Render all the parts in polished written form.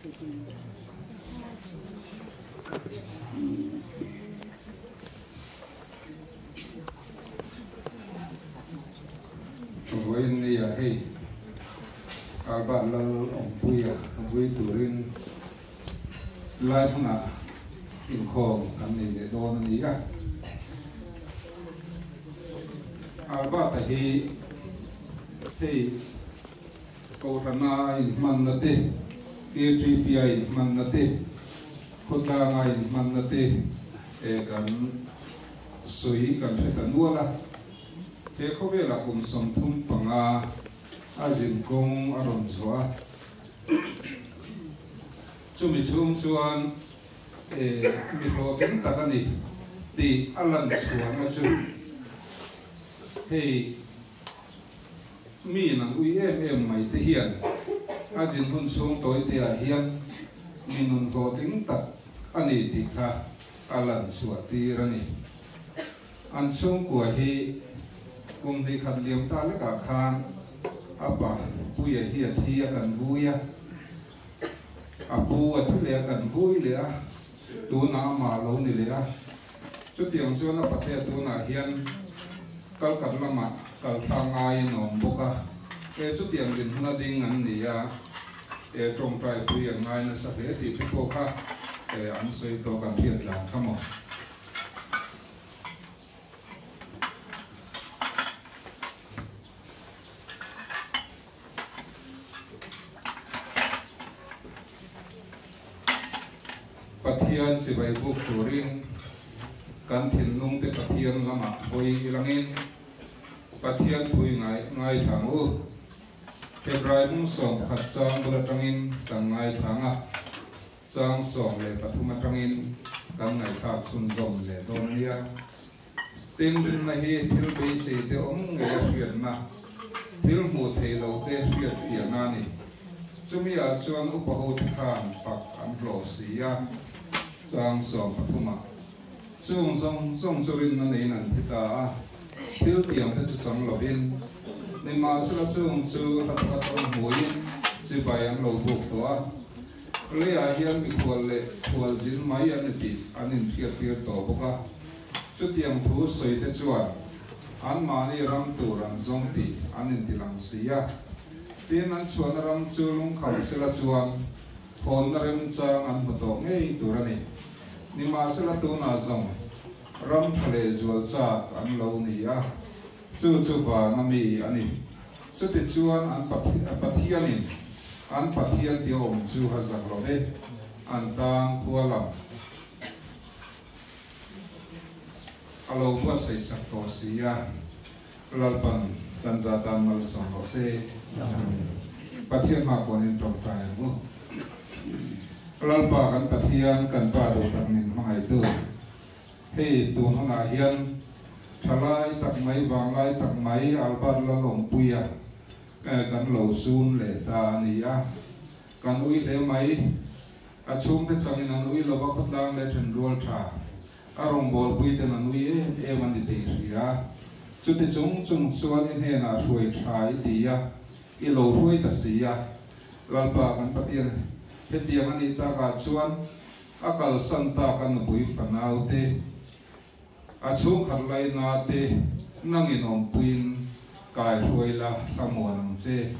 Vawiin nia hei Albert Lal Awmpuia vui turin lai hmunah inkhawm kan nei leh dawn a ni a. Albert-a hi hei Kohhrana a inhmanna te, KTP a inhmanna te, khawtlanga a inhmanna te kan sawi kan hre ta nual a. He khawvelah kum 35 a zin kawng a rawn zawh a, chumi chhung chuan mi hlawhtling tak a ni tih a lan chhuahna chu hei mi an ui em em mai te hian a zin hun chhung tawi te ah hian mi nun hlawhtling tak a ni tih kha a lan chhuah tir a ni. An chhungkua hi kum hnih khat liam ta lekah khan a pa Puia hi a thi a kan vui a, a pu a thi leh a kan vui leh a, tunah amah a lo ni leh a. Chutiang chuan a patea tunah hian kalkat lamah kalthla ngaiin a awm bawk a, e chutiang dinhmun a ding an ni a, e tawngtai pui an ngai nasa hle tih te pawh kha e an sawi tawh kan hriat tlan kha maw. Pathian chibai buk turin kan thinlung te Pathian lamah hawi ilangin Pathian phui ngaithla ang u. Hebrai hmung 11 chang bul atangin kan ngaithla ang a. Chang 13 atangin kan ngaihthlak chhunzawm leh dawn nia. Tin, rinna hi thil beisei te awm ngei a hriatna, thil hmuh theih lo te hriat fiahna a ni. Chumi ah chuan upa ho te khan fak an hlawh si a, chang 13 ah. Chung zawng zawng chu rinna neiin an thi ta a, thil tiang te chu chang lovin, nimahsela chung chu hla taka tawng hmuin chibai an lo buk tawh a. Leiah hian mikhual leh khual zin mai an ni tih an inhriattir tawh bawk a, chutiang thu sawi te chuan anmahni ram tur an zawng tih an intilang si a. Tin, an chhuahna ram chu lungkham sela chuan thawnna remchang an hmu tawh ngei tur a ni. Nimahsela tunah zawng ram tha leh zual chak an lo ni a, chu chu vana mi a ni. Chutichuan an Pathianin an Pathian tia awm chu a zak lo ve, an tan khua lam a lo buatsaih sak tawh si a, Lalpan kan za tan malsawm rawh se. Pathian hma kuanin tawngtai ang u. Lalpa kan Pathian, kan Pa duh tak min hmangaihtu. Hei tun hunah hian thalai tak mai, vanglai tak mai Albert Lalawmpuia kan lo sun leh ta a ni a. Kan ui hle mai. A chhungte changin an ui lova khawtlang leh thenrual tha a rawngbawlpui ten an ui em em a ni tih hria. Chuti chung chung chuan i hnenah hruai tha i ti a, i lo hruai ta si a. Lalpa kan Pathian hetiang a nih takah chuan A kalsan tak a nupui fanau te, a chhungkhat laina te nangin awmpuiin kai hruai la thlamuan ang che.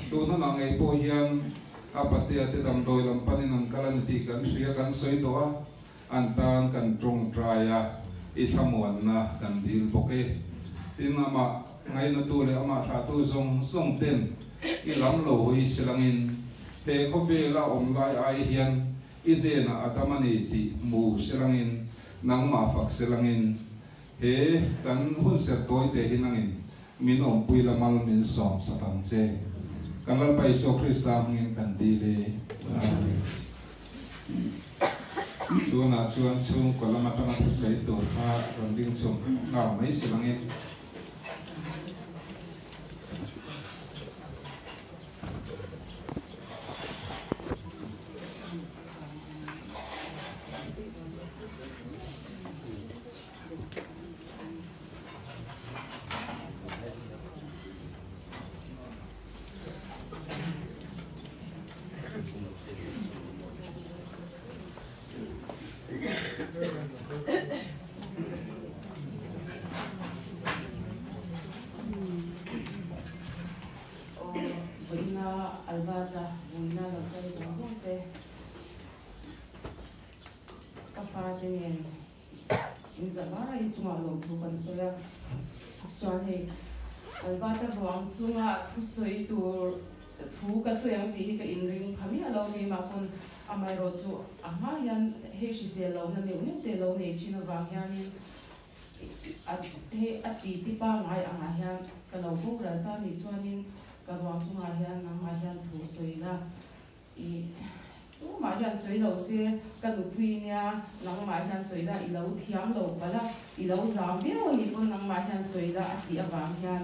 Tun hunah ngei pawh hian a patea te damdawi lam panin an kal a ni tih kan hria, kan sawi tawh a, an tan kan tawngtai a, i thlamuanna kan dil bawk e. Tin, amah ngainatu leh amah thlahtu zawng zawng ten i lam lo hawi silangin he khawvela awm lai ai hian I hnenah a dam a ni tih hmu selangin, nangmah fak selangin, he kan hun serh tawi te hi nangin min awmpui la mal min sawm sak ang che. Kan Lalpa Isua Krista hmingin kan dil e. Amen. Tunah chuan chhungkaw lam atanga thusawi tur kha rawn ding chhung nghal mai silangin. chungah lawmthu kan sawi a. Chuan hei Albert-a ruang chunga thusawi tur thu ka sawi ang tih hi ka inring pha miah lo keimah pawn amaherawhchu a hma hian hei hrisel lohna neuh neuh te lo nei thin avang hianin a hei a ti ti pangngai angah hian ka lo boral ta nih chuanin ka ruang chungah hian nangmah hian thu sawi la. I tumah hian sawi lo se, ka nupui nia, nangmah hian sawi la, i lo thiam lo palh a, i lo zam viau a nih pawn nangmah hian sawi la a tih avang hian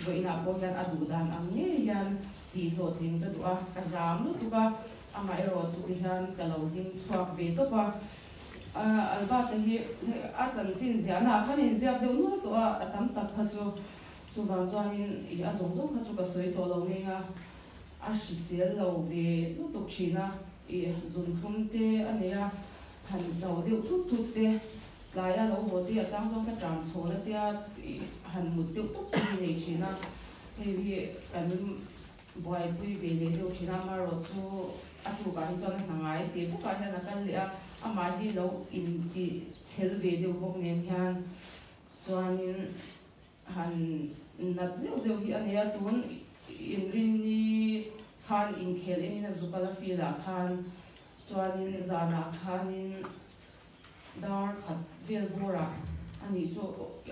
vawiinah pawh hian a duh dan ang ngei hian tih hlawhtling ka duh a, ka zam lutuk a, amah erawh chu ti hian ka lo ding chhuak ve tawp a. Albert-a hi a chanchin ziahna ah khan inziak deuh nual tawh a, a tam tak kha chu chuvang chuanin i a zawng zawng kha chu ka sawi tawh lo ngei a. A hrisel lo ve lutuk thin a, i zunthum te a nei a, than cho deuh thut thut te, tlaia lo haw te a chang chuan ka ṭam chhawn a tia i han mut deuh tawp te hi nei thin a, hei hi kan buaipui ve leh deuh thin a, amaherawh chu a tukah hi chuan a hna ngai te bawkah hian a kal leh a, amah hi lo inti chhel ve deuh bawk nen hian chuanin. Han nat zeuh zeuh hi a nia, tun inrinni khan inkhel engin a zuk a la feel ah khan chuanin zanah khanin dar khat vel bawrah a nih chu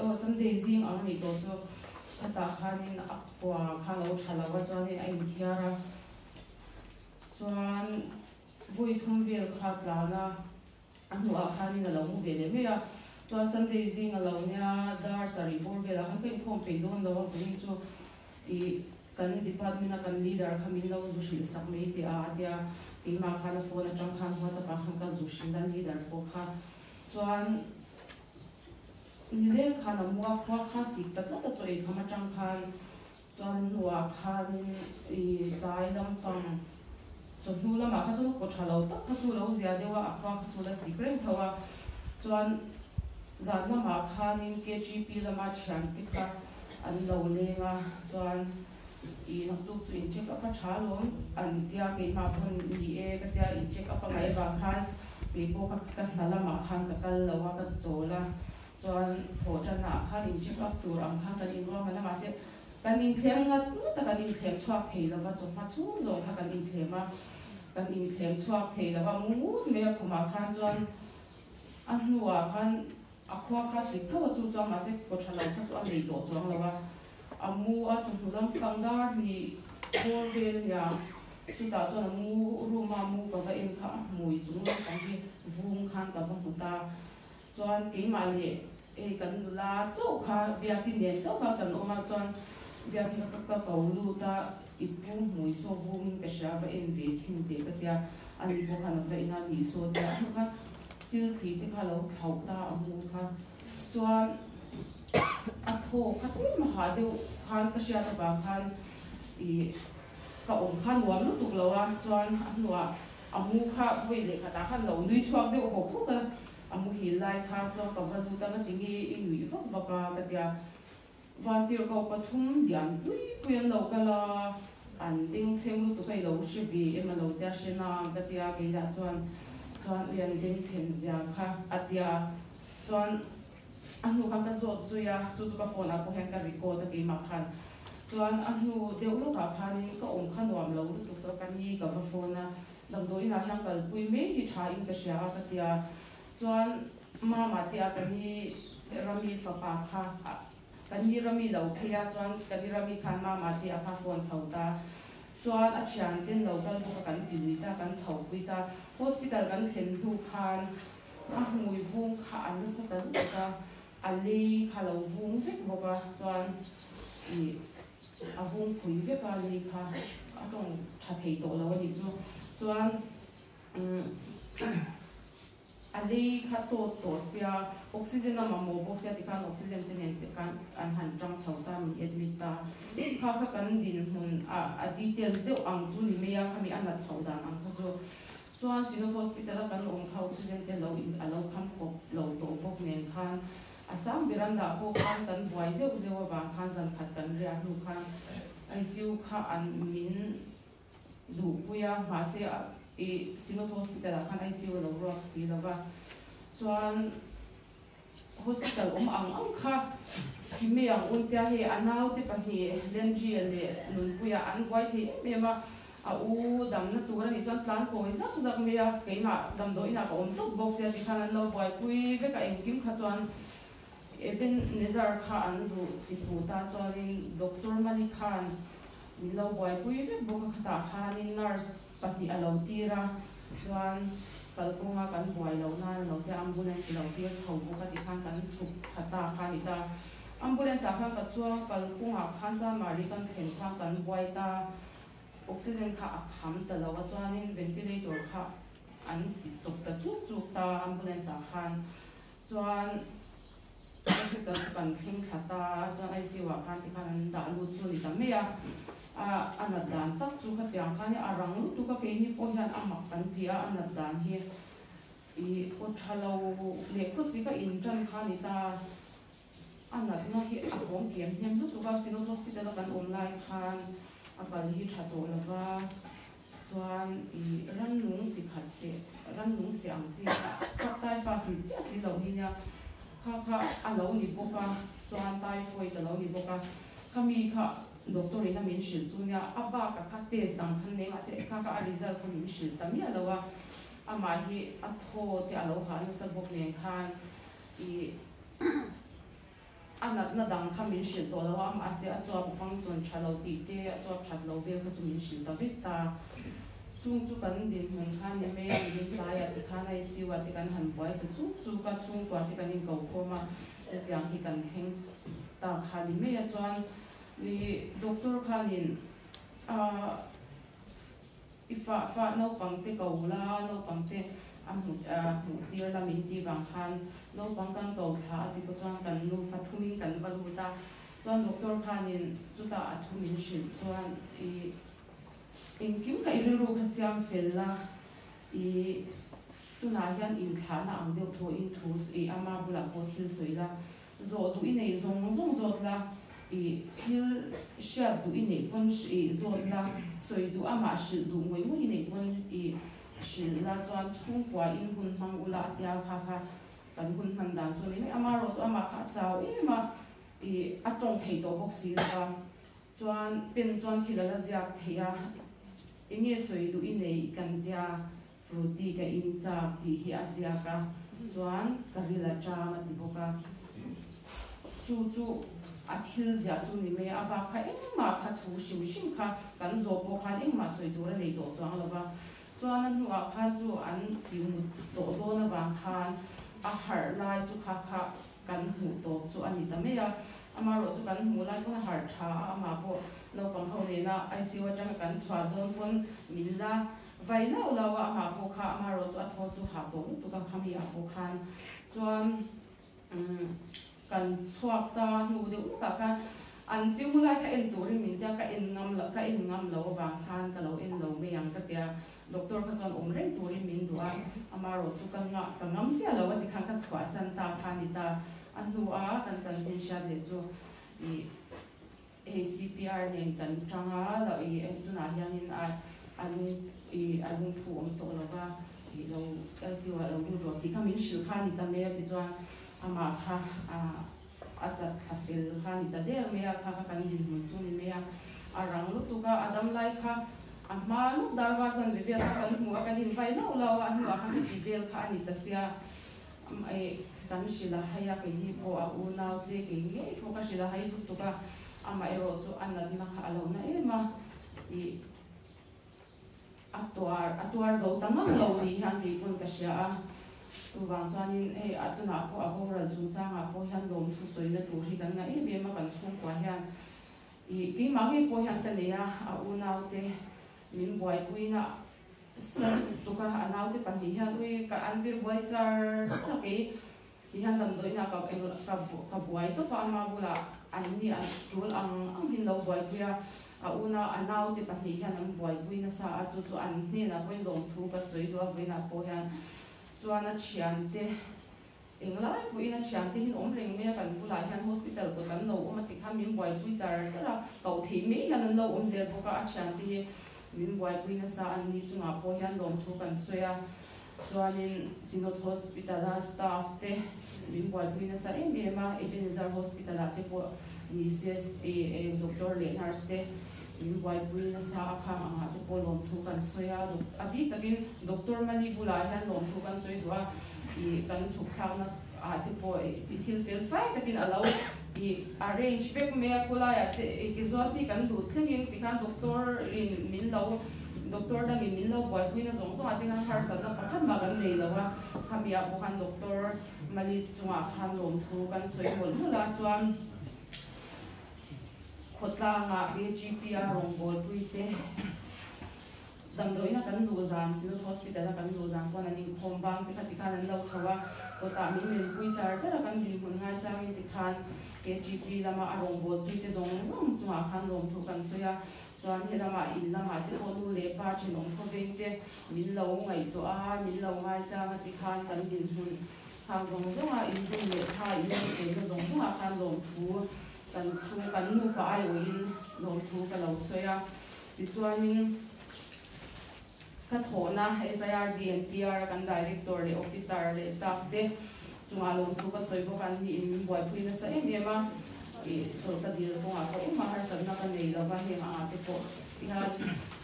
aw Sunday zing ang a nih tawh chu khatah khanin a kua kha lo tha lo a chuanin a inthiar a chuan vawi thum vel kha tlan a. A hnuah khanin a lo mu ve leh mai a, chuan Sunday zing a lo nia dar sarih bawr velah khan ka inkhawm peih dawn lo a, vawiin chu ih kan department a kan leader kha min lo zu hrilh sak mai teh a a tia, keimah khan a phone atang khan WhatsApp ah khan ka zu hrilh a leader pawh kha, chuan nileng khan a mu a, khua kha sik ta tlat a chaw ei kham atang khan. Chuan hnuah khanin i tlai lampang chawhnu lamah kha chuan kaw tha lo tak kha chu lo zia deuh a, a khua kha chu la sik reng tho a. Chuan zan lamah khanin KGP lama thiante kha an lo leng a, chuan i naktuk chu in check up a tha alawm an tia keimah pawn ni e ka tia in check up a ngaih avang khan keipawh kha ka hna lamah khan ka kal lo a, ka chawl a. Chuan thawhṭanah khan in check up tur ang khan kan inruahman a, mahse kan inthlem ngat ngat a, kan inthlem chhuak thei lo va, chawhma chhung zawng kha kan inthlem a, kan inthlem chhuak thei lo va, mu ngut mai a khumah khan chuan a hnuah khan a khua kha sik tho a chu chuan mahse kaw ṭha lo kha chu a nei tawh chuang lo a, a mu a chawhnu lampang dar hnih bawr vel nia chutah chuan a mu room a mu ka va en kha a hmui chung lampang hi vung khan ka va hmu ta. Chuan keimah leh hei kan nula chauh kha Biakin nen chauh kha kan awm a, chuan Biakin ka ka ko lut a, i pu hmui saw vungin ka hria va en ve chhin teh ka tia, ani pawh khan a va en a, nih saw tia a hnu khan chil thli te kha lo thlauh ta a mu kha, chuan a thaw kha tlem a hah deuh khan ka hriat avang khan ih ka awm kha nuam lutuk lo a, chuan a hnuah a mu kha vawi leh khatah khan lo nui chhuak deuh hawk hawk a. A muhil lai kha chuan ka va lut a, ka ti nge i nuih vak vak a ka tia. Vantirhkoh pathum lian pui pui an lo kal a, an bengchheng lutuk a i lo hre ve em a lo tia hre na ka tia keilah chuan chuan ui an bengchhen zia kha a tia. Chuan a hnu khan ka zawt zui a, chu chu ka phone ah pawh hian ka record a keimah khan. Chuan a hnu deuh lawkah khanin ka awm kha nuam lo lutuk a, ka ni ka va phone a. Damdawiin ah hian kalpui mai hi tha in ka hria a ka tia chuan mama te a ka ni Rami fapa kha ka ni Rami lo phei a chuan ka ni Rami khan mama te a kha phone chho ta chuan a thian ten lo kal bawk a kan ti lui ta kan chho pui ta hospital kan thlen hnu khan a hmui vung kha a nasa ta lutuk a a lei kha lo vung vek bawk a chuan ih A vung phui vek a lei kha a tawng tha thei tawh lo a nih chu. Chuan a lei kha tawt tawh sia, oxygen a mamawh bawk sia tikhan oxygen te nen te khan an han tang chho ta min admit ta. Kha kha kan dinhmun a a details deuh ang chu ni mai a, khami a nat chhoh dan ang kha chu. Chuan Synod Hospital a kan awm kha oxygen te lo in a lo kham khawp lo tawh bawk nen khan A sang veranda pawh khan kan buai zeuh zeuh avang khan zan khat kan riah hnu khan ICU kha an min duhpui a, mahse i Synod Hospital ah khan ICU a lo ruak si lo va, chuan Hospital awm ang ang kha ti mai ang un tia hei a naute pahnih Landry-a leh Nunpuia an buai thei em em a, a u damna tur a nih chuan tlan kawi zak zak mai a, keimah damdawiinah ka awm tawp bawk sia tikhan an lo buaipui vek a, engkim kha chuan Ebenezer kha an zu ti fu ta chuanin Doctor Mali khan min lo buaipui vek bawk a, khatah khanin nurse pahnih a lo tir a, chuan kalkawnga kan buai loh nan a lo tia ambulance a lo tir chho bawk a tikhan kan chhuk thla ta kha a ni ta. Ambulance ah khan ka chuang kalkawngah khan chuan mahni kan thlen khan kan buai ta, oxygen kha a kham ta lo a chuanin ventilator kha an ti chawp ta chuk chuk ta ambulance ah khan chuan hospital chu kan thleng thla ta a, chuan ICU ah khan tikhan an dah lut chu a ni ta mai a, a a nat dan tak chu khatiang khan a rang lutuk a, keini pawh hian a mak kan ti a, a nat dan hi ih aw tha lo leh khawsik a in tan kha a ni ta, a natna hi a vawng kiam hnem lutuk a, Synod Hospital a kan awm lai khan a kal hi tha tawh lova. Chuan i rannung chi khat se, rannung se ang chi scrub typhus ni chiah si loh hi nia, kha kha a lo ni bawk a, chuan typhoid a lo ni bawk a, khami kha doctor in a min hrilh chu nia, a bak a kha test dang khan nei mahse kha kha a result kha min hrilh ta miah lo a, amah hi a thaw te a lo hah nasa bawk nen khan i. A natna dang kha min hrilh tawh lo a, mahse a chuap function tha lo tih te, a chuap that lo vel kha chu min hrilh ta vek ta. Chung chu kan dinhmun kha ni mai a, min tlaiah ti khan ICU ah te kan han buai ta chuk chuk a, chhungkua te kan inko khawm a, hetiang hi kan thleng ta kha ni mai a. Chuan i doctor khanin ah i fah fah naupang te ko la, naupang te a hmuh hmuh tir la min tih vang khan naupang kan ko thla a ti pawh chuan kan nufa thumin kan va lut a, chuan doctor khanin chutah a thu min hrilh chuan i engkim kha i rilru kha siam fel la, i tunah hian inthlahna ang deuh thawhin thu i ama bulah pawh thil sawi la, Zawh duh i neih zawng zawng zawt la, i thil hriat duh i neih pawn i zawt la, sawi duh amah hrilh duh ngawih ngawih i neih pawn i hrilh la chuan chhungkua in hun hmang ula a tia kha kha kan hun hman dan chu a ni mai. Amaherawh chu amah kha a chau em a, i a tawng thei tawh bawk si lo va, chuan pen chuan thil a la ziak thei a, enge sawi duh i neih kan tia Fruity ka in chak tih hi a ziak a, chuan ka ril a ṭam a ti bawk a. Chu chu a thil ziah chu ni mai a, a bak kha engmah kha thu hrim hrim kha kan zawh pawh khan engmah sawi tur a nei tawh chuang lo va. Chuan a hnuah khan chu an chiu mut tawh dawn avang khan a harh lai chu kha kha kan hmuh tawp chu a ni ta mai a. Amaherawh chu kan hmuh lai pawn a harh ṭha a, amah pawh naupang ho nena ICU aṭanga kan chhuah dawn pawn min la Vai lau lau a, amah pawh kha amaherawh chu a thaw chu hah tawh lutuk a, khami ah pawh khan chuan kan chhuak ta hnu deuh lawkah khan an chiu lai kha en turin min tia ka en ngam loh ka en ngam loh avang khan ka lo en lo mai ang ka tia, doctor kha chuan awm reng turin min duh a, amaherawh chu ka ngah ka ngam chiah lo a tikhan ka chhuahsan ta kha a ni ta, a hnu a kan chanchin hriat leh chu ih. Hei CPR nen kan tang a, lo i tunah hianin a a lung i a lungphu awm tawh lo va, i lo LCU ah lo lut rawh tih kha min hrilh kha a ni ta mai a tichuan amah kha a a chat thla fel kha a ni ta der mai a, kha kha kan dinhmun chu a ni mai a, a rang lutuk a, a dam lai kha a hma lawk dar var chanve vel kha kan hmu a, kan invai lauh lauh a, a hnuah khan ka ti vel kha a ni ta sia. Kan hrilh a hai a, keini pawh a unau te kei ngei pawh ka hrilh a hai lutuk a, amah erawh chu a natna kha a lo na em a, ih a tuar a tuar zo ta ngam lo ni hian kei pawn ka hria a, chuvang chuanin hei a tunah pawh a boral chungchangah pawh hian lawmthu sawina tur hi kan ngah em em a kan chhungkua hian ih keimah ngei pawh hian ka nei a, a unau te min buaipuina Sir lutuk a, a naute pahnih hian ui ka an vir buai char char a kei ti hian damdawiinah ka ka ka buai tawp a, ama bulah an ni an tul ang ang hi an lo buaipui a, a una a naute pahnih hian an buaipui nasa a, chu chu an hnenah pawhin lawmthu ka sawi duh a, vawiinah pawh hian chuan a thiante Englai pawhin a thiante hi an awm reng mai a, kan bulah hian hospital kawt an lo awm a ti kha min buaipui char char a, koh theih mai hian an lo awm zel bawk a, a thiante hi min buaipui nasa an ni chungah pawh hian lawmthu kan sawi a. Chuanin Synod Hospital-a staff te min buaipui nasa em em a, Ebenezer Hospital-ah te pawh ni se doctor leh nurse te min buaipui nasa a, khang angah te pawh lawmthu kan sawi a, a bik takin Doctor Mali bulah hian lawmthu kan sawi duh a, ih kan chhuk thlakna ah te pawh i thil fel fai takin a lo ih arrange vek mai a, khulaiah te i tizuan kan duh thlengin tikhan doctor in min lo doctor dangin min lo buaipuina zawng zawngah te khan harsatna pakhat mah kan nei lo a, khamiah pawh khan doctor Mali chungah khan lawmthu kan sawi mawlh mawlh a, chuan khawtlangah KGP a rawngbawlpui te. Damdawiina kan luh zan, Synod Hospital a kan luh zan pawn an inkhawm bang te kha tikhan an lo chho a, kawtah min lenpui char char a kan dinhmun ngai changin tikhan KGP lama a rawngbawlpui te zawng zawng chungah khan lawmthu kan sawi a, chuan helamah in lamah te pawh nu leh pa thenawm khawveng te min lo ngaihtuah a, min lo ngai chang a tikhan kan dinhmun khang zawng zawnga inhmun leh tha in lo chenna zawng zawngah khan lawmthu kan chhung kan nufa aiawhin lawmthu ka lo sawi a. Tichuanin, ka thawhna SIRD and PR a kan Director leh Officer leh Staff te chungah lawmthu ka sawi bawk a, an ni in min buaipui nasa em em a, ih chawlh ka dil kawngah pawh engmah harsatna ka nei lova heng angah te pawh hian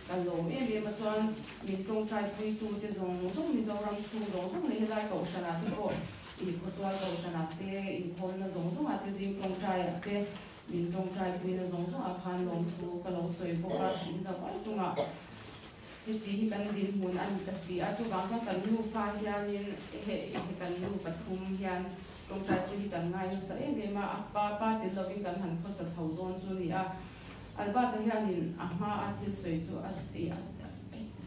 ka lawm em em a, chuan min tawngtaipui tu te zawng zawng Mizoram chhung zawng zawng leh helai kohhranah te pawh ih khawtual kohhranah te inkhawmna zawng zawngah te zing tawngtaiah te Min tawngtaipuina zawng zawngah khan lawmthu ka lo sawi bawk a, in zau ai chungah heti hi kan dinhmun a ni ta si a, chuvang chuan kan nufa hianin he kan nu pathum hian tawngtaipui hi kan ngai nasa em em a, a pa pa tel lovin kan han khawsa chho dawn chu a ni a, Albert-a hianin a hma a thil sawi chu a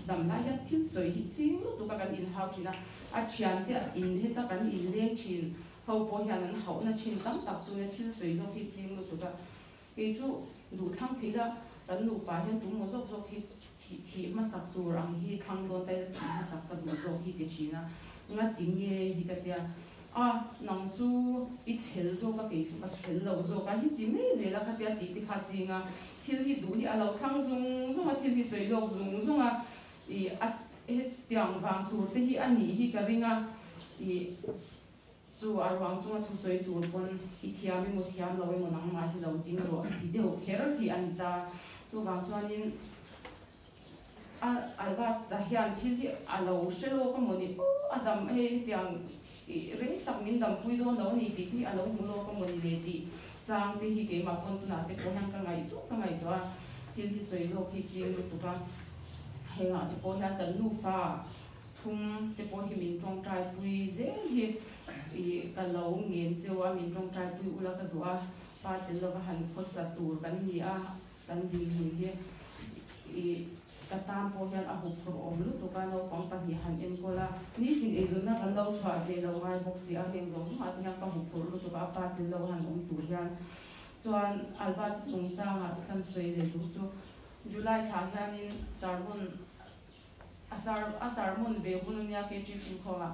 dam lai hian thil sawi hi ching lutuk a kan inhau thin a, a thiante in heta kan inleng thin. Ho pawh hian an hauhna thin tam tak chu nia thil sawi zawk hi ching lutuk a, kei chu duh thlang thei la kan nupa hian tum maw zawk zawk hi thih thih hmasak tur ang hi thlang dawn ta ila thih hmasak ka duh zawk hi ti thin a, ngati nge hi ka tia a nang chu i chhel zawk a kei chu ka chhel lo zawk a hi ti mai zel a khatia tih te kha ching a, thil hi duh hi a lo thlang zung zung a thil hi sawi lawk zung zung a ih a hetiang vang tur te hi a nih hi ka ring a ih. Chu a ruang chunga thusawi tur pawn i thiam emaw thiam lo emaw nangmah hi lo ding rawh a ti deuh kher hi a ni ta. Chuvang chuanin a Albert-a hian thil hi a lo hre lawk a maw ni aw a dam hei hetiang i rei tak min dampui dawn lo a ni tih te hi a lo hmu lawk a maw ni le tih chang te hi keimah pawn tunah te pawh hian ka ngaihtuah ka ngaihtuah a, thil hi sawi lawk hi ching lutuk a, hengah te pawh hian kan nufa Thum te pawh hi min tawngtaipui zel hi ih ka lo ngen cheu a, min tawngtaipui ula ka duh a, pa tel lova han khawsa tur kan ni a, kan dinhmun hi ih ka tan pawh hian a huphurh awm lutuk a, naupang pahnih han enkawl a, nitin eizawnna kan lo chhuah ve lo ngai bawk si a, heng zawng zawngah te hian ka huphurh lutuk a, pa tel lo han awm tur hian chuan Albert chungchangah kan sawi leh duh chu July thlah hianin sermon A sar a sermon ve hun a nia kei chief inkhawmah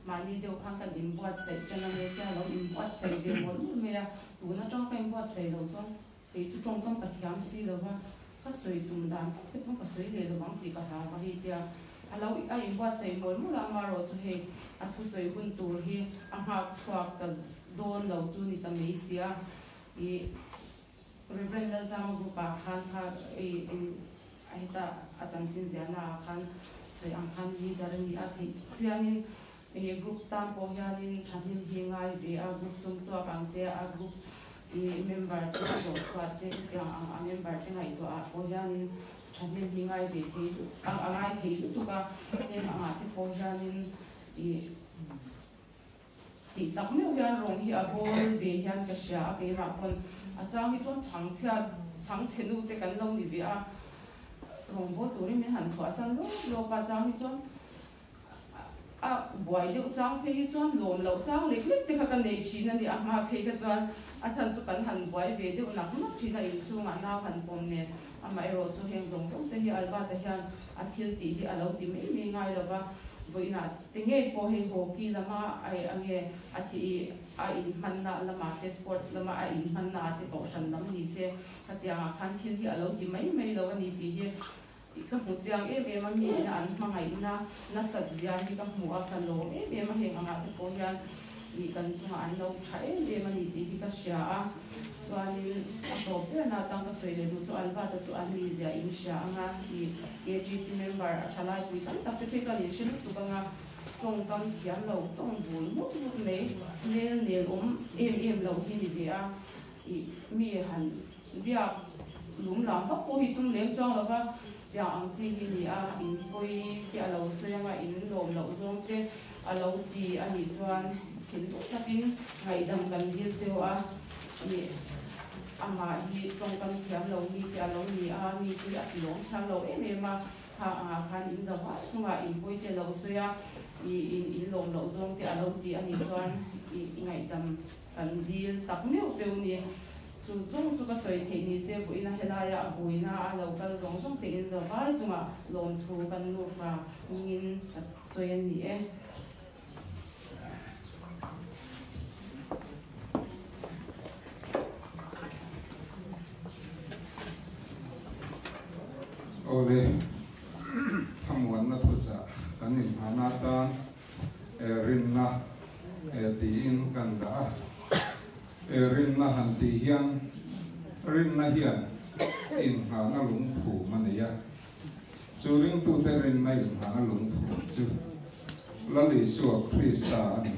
mahni deuh khan kan inbuatsaih ṭan a nia tia lo inbuatsaih ve mawlh mawlh mai a, tun aṭang ka inbuatsaih loh chuan kei chu ṭawngkam ka thiam si lo va, ka sawi tum dan tak te pawh ka sawi leh lo vang tih ka hlau va hei tia a lo a inbuatsaih mawlh mawlh a, amaherawh chu hei a thusawi hun tur hi a nghak chhuak ta dawn lo chu ni ta mai sia ih. Rev. Lalzama Group ah khan kha i a heta a chanchin ziahna ah khan sawi ang khan leader a ni a theih piangin i group tan pawh hianin thahnem hi ngai ve a, group sum tuak ang te a group i member te zawh chhuah te hetiang ang a member te ngaihtuah ah pawh hianin thahnem hi ngai ve thei a ngai thei lutuk a, heng angah te pawh hianin i Tih tak meuh hian rawng hi a bawl ve hian ka hria a, keimah pawn a chang hi chuan chhangchhia chhangchhe nu te kan lo ni ve a, rawng bawl turin min han chhuahsan lawp lawp a, chang hi chuan a buai deuh chang phei hi chuan lawm loh chang lek lek te kha ka nei thin a ni, a hma phei kha chuan a chhan chu kan han buai ve deuh nak nak thin a, inchhungah nau han pawm nen amaherawh chu heng zawng zawng te hi Albert-a hian a thil tih hi a lo ti mai mai ngai lo va, vawiinah Ti ngei pawh hei hockey lama ai ange a thi i a inhmanna lamah te sports lama a inhmanna ah te kohhran lam ni se khatiangah khan thil hi a lo ti mai mai lo a ni tih hi Ka hmu chiang em em a, mi ina an hmangaihna nasat zia hi ka hmu a, ka lawm em em a, heng angah te pawh hian ih kan chungah an lo tha em em a ni tih hi ka hria a, chuanin a tawp berna atang ka sawi leh duh chu Albert-a chu an mizia in hria anga ih KGP member a tha laipui tam tak te phei chuan in hre lutuk anga tawngkam thiam lo tawng bul ngut ngut mai nel nel awm em em loh hi ni ve a ih mi han Biak lung lam vak pawh hi tum lem chuang lo va, tiang ang chi hi ni a, in pawi te a lo sawi anga in lawm loh zawng te a lo ti a nih chuan thinlung takin ngaihdam kan dil cheu a, ih amah hi tawngkam thiam lo mi te a lo ni a, mi te hi a ti lawm thiam lo em em a, kha angah khan in za vah chungah in pawi te a lo sawi a, ih in in lawm loh zawng te a lo ti a nih chuan ih ngaihdam Kan dil tak meuh cheu ni. Chu zawng chu ka sawi theih ni se vawiina helaia a vuina a lo kal zawng zawng te in zavai chungah lawmthu kan nufa ngin ka sawi a ni e. Awle, thlamuanna thuchah kan inhmahna atan Rinna tiin kan dah a. Rinna han tih hian rinna hian inghahna lungphum a nei a. Chu ringtute rinna inghahna lungphum chu Lal Isua Krista a ni.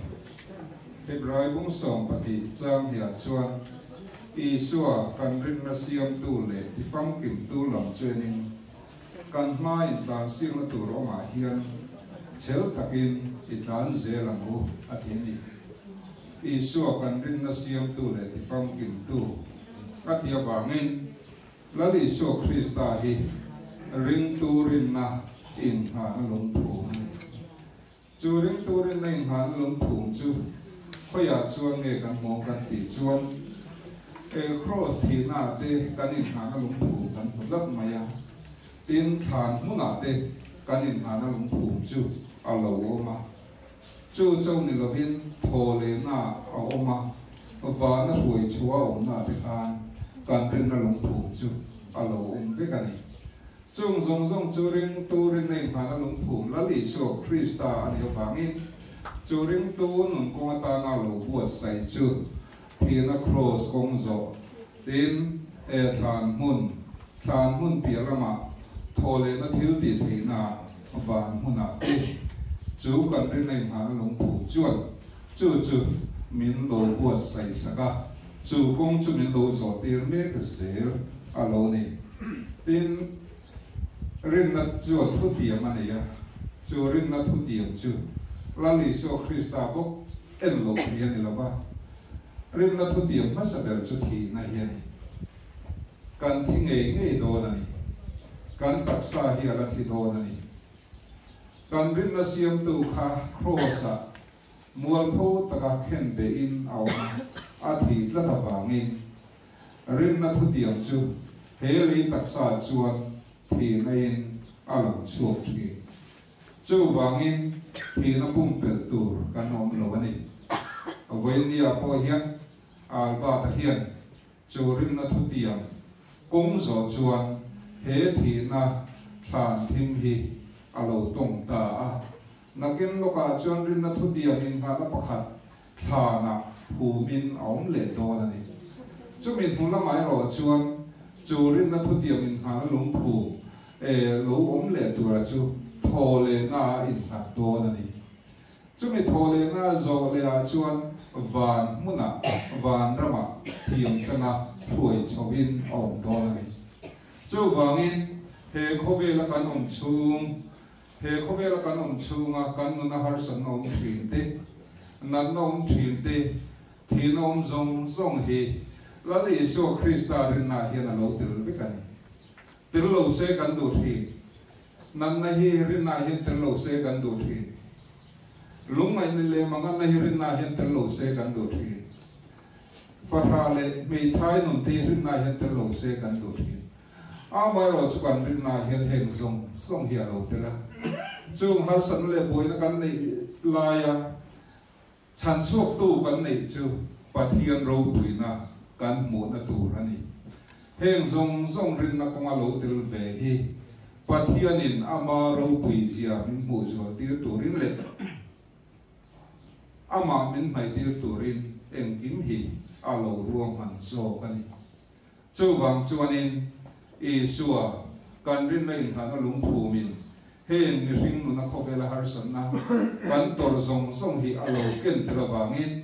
Hebrai bung 12 chang hiah chuan Isua kan rinna siamtu leh tifamkimtu lam chuanin Kan hma intlansiakna tur awmah hian chhel takin i tlan zel ang u, a ti a ni. Isua kan rinna siamtu leh tifamkimtu a ti avangin Lal Isua Krista hi ringtu rinna inngahna lungphum a ni. Chu ringtu rinna inngahna lungphum chu khawiah chuan nge kan hmuh kan tih chuan e Kraws thihnaah te kan inngahna lungphum kan hmu tlat mai a, tin thlan hmunah te kan inngahna lungphum chu a lo awm a. Chu cho ni lovin thaw lehna a awm a, vana hruai chhuah a awmnaah te khan kan rinna lungphum chu a lo awm vek a ni. Chung zawng zawng chu ringtu rinna inghahna lungphum Lal Isua Krista a nih avangin chu ringtu nun kawng atana lo buatsaih chu thihna kraws kawng zawh tin e thlan hmun, thlan hmun piah lamah thaw lehna thil tih theihna van hmunah te chu kan rinna inghahna lungphum chuan chu chu min lo buatsaih sak a. Chu kawng chu min lo zawh tir mek zel a lo ni. Tin, rinna chuan thutiam a nei a, chu rinna thutiam chu Lal Isua Krista bawk en lo thei a ni lo va. Rinna thutiam hmasa ber chu thihna hi a ni. Kan thi ngei ngei dawn a ni. Kan taksa hi a la thi dawn a ni. Kan rinna siamtu kha Kraws-ah Mualpho taka khen behin a awm a, a thi tlat avangin rinna thutiam chu he lei taksa chuan thihna-in a lang chhuak thin. Chuvangin thihna pumpelh tur kan awm lo a ni. Vawinia pawh hian Albert-a hian chu rinna thutiam kawng zawh chuan he thihna thlan thim hi a lo tawng ta a. Nakin lawkah chuan rinna thutiam inngahna pakhat thlanah phumin a awm leh dawn a ni. Chumi hnu lamah erawh chuan chu rinna thutiam inngahna lungphum e lo awm leh tura chu thaw lehna a innghat dawn a ni. Chumi thaw lehna zawh lehah chuan van hmunah, van ramah thiam changa hruai chhohin a awm dawn a ni. Chuvangin he khawvela kan awm chhung He khawvela kan awm chhunga kan nuna harsatna awm thin te, natna awm thin te, thihna awm zawng zawng hi Lal Isua Krista rinnaah hian a lo tel vek a ni. Tel lo se kan duh thin. Natna hi rinnaah hian tel lo se kan duh thin. Lungngaihna leh manganna hi rinnaah hian tel lo se kan duh thin. Fahra leh hmeithai nun te hi rinnaah hian tel lo se kan duh thin. Amaherawh chu kan rinnaah hian heng zawng zawng hi a lo tel a. Chung harsatna leh buaina kan neih laia chhan chhuaktu kan neih chu Pathian ropuina kan hmuhna tur a ni. Heng zawng zawng rinna kawnga lo tel ve hi Pathianin ama ropui zia min hmuh zual tir turin leh amah min hnaih tir turin engkim hi a lo ruahman zawk a ni. Chuvang chuanin Isua kan rinna inhlanna lungphumin heng mihring nuna khawvela harsatna kan tawrh zawng zawng hi a lo ken tel avangin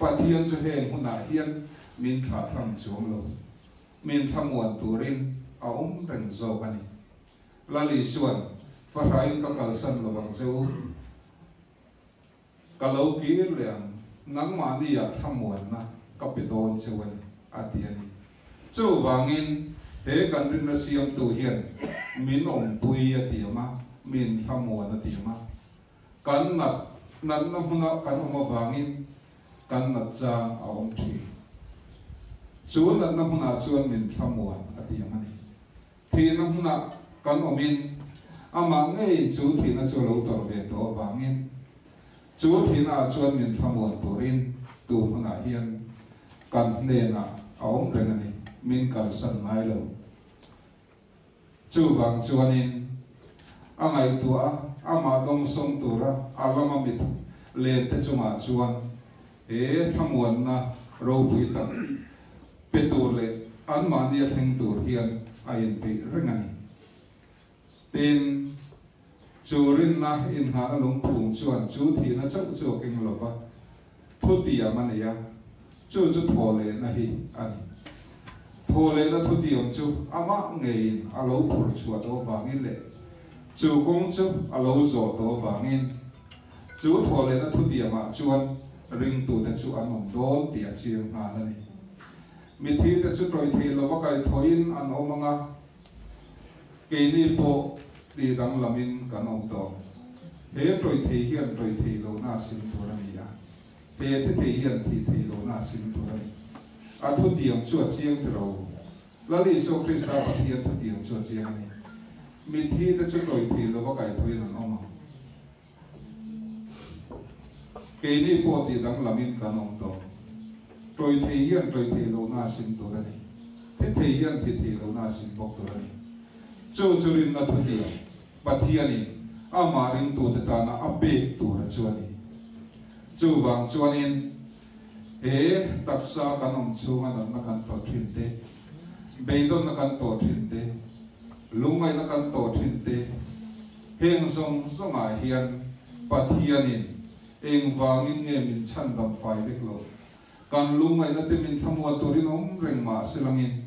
Pathian chu heng hunah hian min thlahthlam chuang lo. Min thlamuan turin a awm reng zawk a ni. Lal Isua'n, Fahrain ka kalsan lo ang che u. Ka lo kir leh ang, nangmahniah thlamuanna ka pe dawn cheu a ni, a ti a ni. Chuvangin, he kan rinna siamtu hian min awmpui a tiam a, min thlamuan a tiam a. Kan nat natna hmuna kan awm avangin kan nat chang a awm thin. Chu natna hmunah chuan min thlamuan a tiam a ni. Thihna hmunah kan awmin amah ngeiin chu thihna chu a lo tawrh ve tawh avangin chu thihnaah chuan min thlamuan turin tun hunah hian kan hnenah a awm reng a ni, min kalsan ngai lo. Chuvang chuanin a ngaihtuah a, amah dawngsawng tura a lama mit len te chungah chuan he thlamuanna ropui tak pe tur leh anmahni a thleng tur hian a inpeih reng a ni. Tin, chu rinna inngahna lungphum chuan chu thihna chauh chu a keng lo va, thutiam a nei a, chu chu thawhlehna hi a ni. Thawhlehna thutiam chu amah ngeiin a lo phurh chhuah tawh avangin leh chu kawng chu a lo zawh tawh avangin Chu thawhlehna thutiamah chuan ringtute chu an awm dawn tih a chiang nghal a ni. Mithite chu tawih thei lova kaihthawhin an awm ang a, keini pawh tih danglamin kan awm tawh. He tawih thei hian tawih thei lohna a sim tur a ni a, he thi thei hian thih thei lohna a sim tur a ni. A thutiam chu a chiang tiro. Lal Isua Krista Pathian thutiam chu a chiang a ni. Mithite chu tawih thei lova kaihthawhin an awm ang. Keini pawh tih danglamin kan awm tawh. Tawi thei hian tawi thei lohna a sim tur a ni. Thi thei hian thi thei lohna a sim bawk tur a ni. Chu chu rinna thutiam, Pathianin amah ringtute tana a pek tur a chu a ni. Chuvang chuanin he taksa kan awm chhunga natna kan tawh thin te, beidawnna kan tawh thin te, lungngaihna kan tawh thin te, Heng zawng zawngah hian Pathianin engvangin nge min chhandam fai vek lo? Kan lungngaihna te min thlamuan turin awm reng mah se langin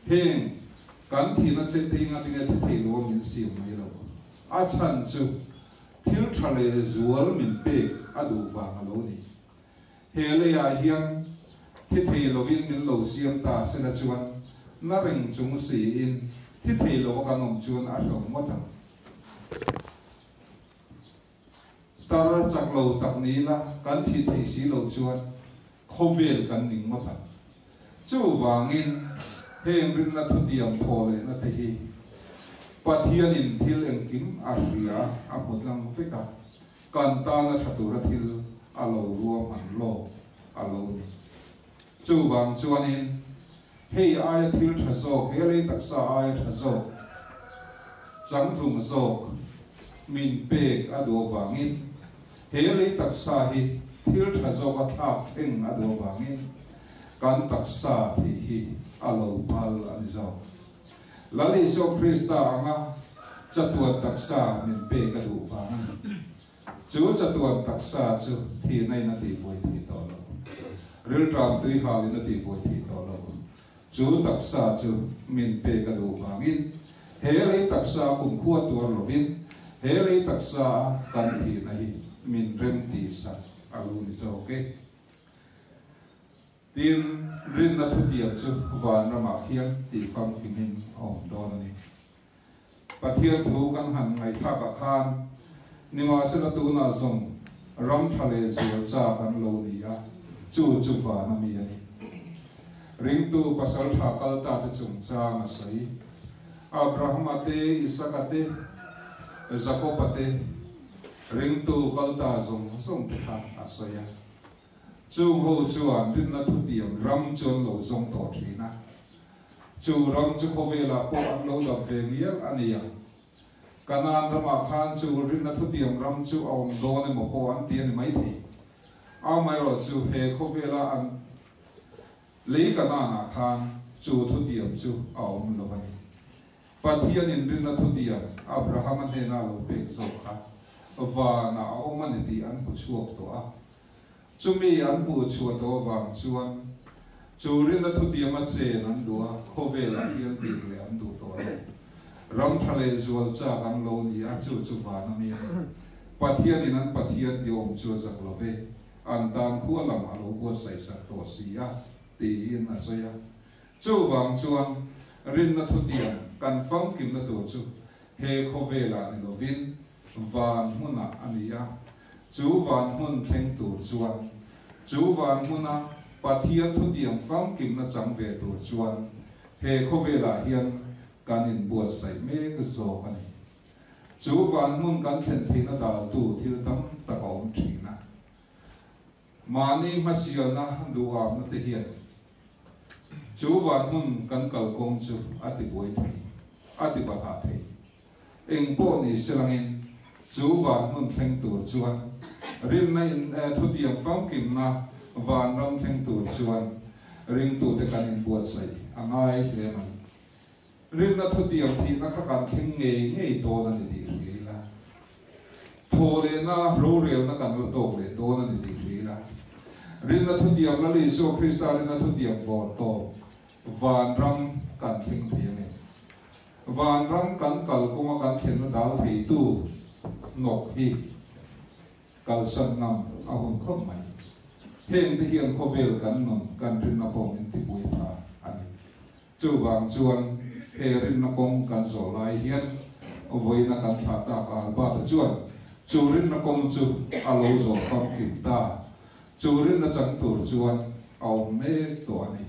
heng kan thihna che te inga tinge thi thei lo a min siam mai lo. A chhan chu thil tha leh zual min pek a duh vang a lo ni. He leiah hian thi thei lovin min lo siam ta sela chuan na reng chung siin thi thei lova kan awm chuan a hlawm ngawt ang. Tar chak lo tak ni ila kan thi thei si lo chuan khawvel kan ning ngawt ang. Chuvangin heng rinna thutiam thaw lehna te hi Pathianin thil engkim a hria a hmu tlang vek a. Kan tana tha tura thil a lo ruahman lawk a lo ni. Chuvang chuanin hei aia thil tha zawk, he lei taksa aia tha zawk, changtlung zawk min pek a duh avangin, he lei taksa hi thil tha zawk a thlak thleng a duh avangin kan taksa thih hi a lo phal a ni zawk. Lal Isua Krista anga chatuan taksa min pek a duh vang a ni. Chu chatuan taksa chu thihna in a tihbuai thih tawh lo. Rilṭam tui hal in a tihbuai thih tawh lo. Chu taksa chu min pek a duh vangin he lei taksa kumkhua tuar lovin he lei taksa a kan thihna hi min rem tihsak a lu ni zawk e. Tin, rinna thutiam chu van ramah khian tih famkimin a awm dawn a ni. Pathian thu kan han ngaihthlakah khan nimahsela tunah zawng ram tha leh zual chak an lo ni a, chu chu van a mi a ni. Ringtu pasal tha kal ta te chungchang a sawi. Abrahama te, Isaka te, Jakoba te, ringtu kal ta zawng zawng te kha a sawi a. Chung ho chuan rinna thutiam ram chu an lo zawng tawh thin a, chu ram chu khawvelah pawh an lo dap ve ngial a ni ang. Kanaan ramah khan chu rinna thutiam ram chu a awm dawn emaw pawh an ti a ni maithei. Amaherawhchu he khawvela an lei Kanaanah khan chu thutiam chu a awm lo a ni. Pathianin rinna thutiam Abrahama hnena a lo pek zawk kha vanah a awm a ni tih an hmu chhuak tawh a. Chumi an hmuh chhuah tawh avang chuan chu rinna thutiama chen an duh a, khawvelah hian tir leh an duh tawh lo. Ram tha leh zual chak an lo ni a, chu chu van a mi a ni. Pathianin an Pathian ti awm chu a zak lo ve, an tan khua lam a lo buatsaih sak tawh si a, tiin a sawi a. Chuvang chuan rinna thutiam kan famkimna tur chu he khawvelah ni lovin van hmunah a ni a, chu van hmun thleng tur chuan, chu van hmuna Pathian thutiam famkimna chang ve tur chuan he khawvelah hian kan inbuatsaih mek zawk a ni. Chu van hmun kan thlen theihna daltu thil tam tak a awm thin a. Mahni hmasialna duhawmna te hian chu van hmun kan kalkawng chu a tibuai thei, a tibalhah thei. Eng pawh ni se langin chu van hmun thleng tur chuan rinna in thutiang famkimna vanram thleng tur chuan ringtute kan inbuatsaih a ngai hle mai. Rinna thutiang thihna kha kan thleng ngei ngei dawn a ni tih hria ila, thaw lehna rorelna kan la tawk leh dawn a ni tih hria ila, rinna thutiang Lal Isua Krista rinna thutiang vawr tawp vanram kan thleng thei a ni. Vanram kan kal kawnga kan thlenna dal theitu hnawk hi kalsan ngam a hun khawp mai. Heng te hian khawvel kan nun kan rinna pawh min tipui pha a ni. Chuvang chuan he rinna kawng kan zawh lai hian vawiina kan thlah tak Albert-a chuan chu rinna kawng chu a lo zawh famkim ta. Chu rinna chang tur chuan a awm mek tawh a ni.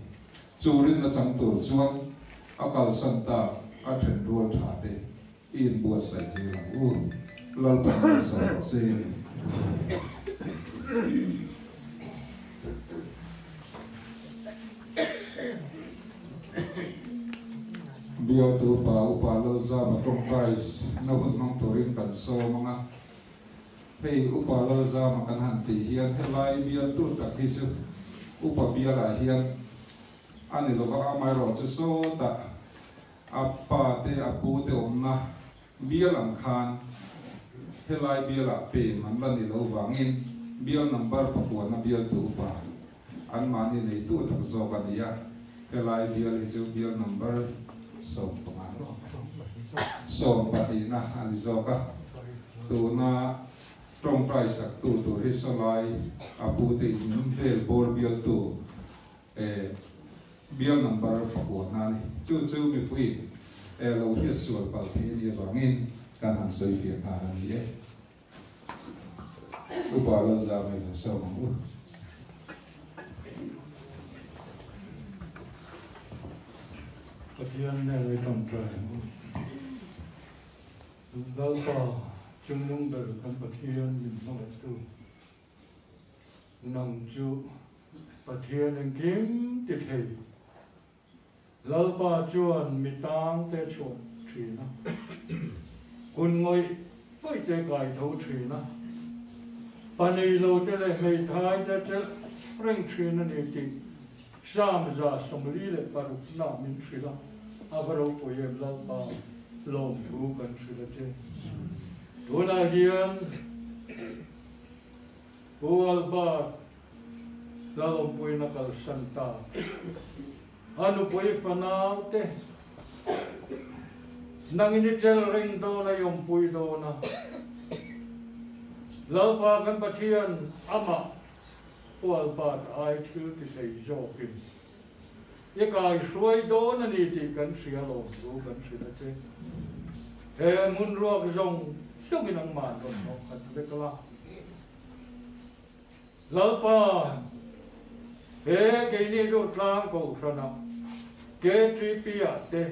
Chu rinna chang tur chuan a kalsan tak a then rual tha te i inbuatsaih zel ang u. Lalpan malsawm rawh se. Bialtu pa Upa Lalzama tawngtai na hun hmang turin kan sawm ang a. Hei Upa Lalzama kan han tih hian helai bialtu tak hi chu Upa bialah hian a ni lova, amaherawhchu sawtah a pa te a pu te awmna bial ang khan helai bialah pem an la ni lo vangin bial number pakuana bialtu upa anmahni neitu tak zawk a ni a, helai bial hi chu bial number 15 20na a ni zawk a, tuna tawngtai saktu tur hi sawlai a pu te in vel bawr bialtu eh bial number pakuana a ni. Chu chu mipui eh lo hriat sual palh thei a nih avangin kan han sawi fiah nghal a ni e. Upa Lalzama i lo sawm ang u. Pathian nen i tawngtai ang u. Lalpa chungnung ber kan Pathian min hmangaihtu nang chu Pathian engkim ti thei. Lalpa chuan mi tang te chhuah thin a, kun ngawih ngawih te kai tho thin a, pa nei lo te leh hmeithai te chelh reng thin a ni tih Psalm 146 nah min hrilh a, a va ropui em Lalpa lawmthu kan hrilh a che. Tunah hian Pu Albert Lalawmpuiin a kalsan ta. A nupui fanau te nangin i chel reng dawn a, i awmpui dawn a. Lalpa kan Pathian amah Pu Albert ai thil ti thei zawkin i kaihruai dawn a ni tih kan hria lawm thu kan hrilh a che. He hmun ruak zawng zawngin an man rawn hnawh khat vek la. Lalpa, he keini duh tlang kohhranah KTP-ah te,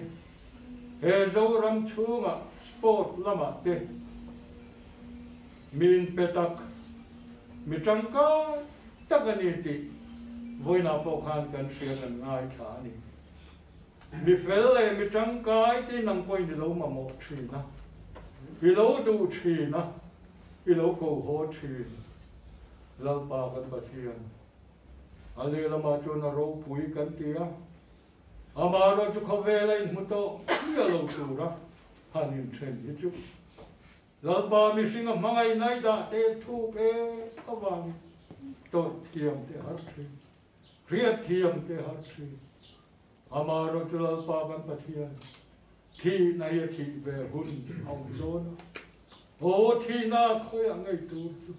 he Zoram chhungah sport lamah te mi inpe tak, mi tangkai tak a ni tih vawiinah pawh khan kan hria kan ngaithla a ni. Mi fel leh mi tangkai te nang pawhin i lo mamawh thin a. I lo duh thin a, i lo ko haw thin. Lalpa kan Pathian, a lehlamah chuan a ropui kan ti a, amaherawh chu khawvela inhmu tawh miah lo tura han inthen hi chu Lalpa mihring a hmangaihna i dah te thuk e avangin tawrh thiam te har thin, hriat thiam te har thin. Amaherawh chu Lalpa kan Pathian thihna hi a thih ve hun a awm dawn a, aw thihna khawiah ngei tur chu,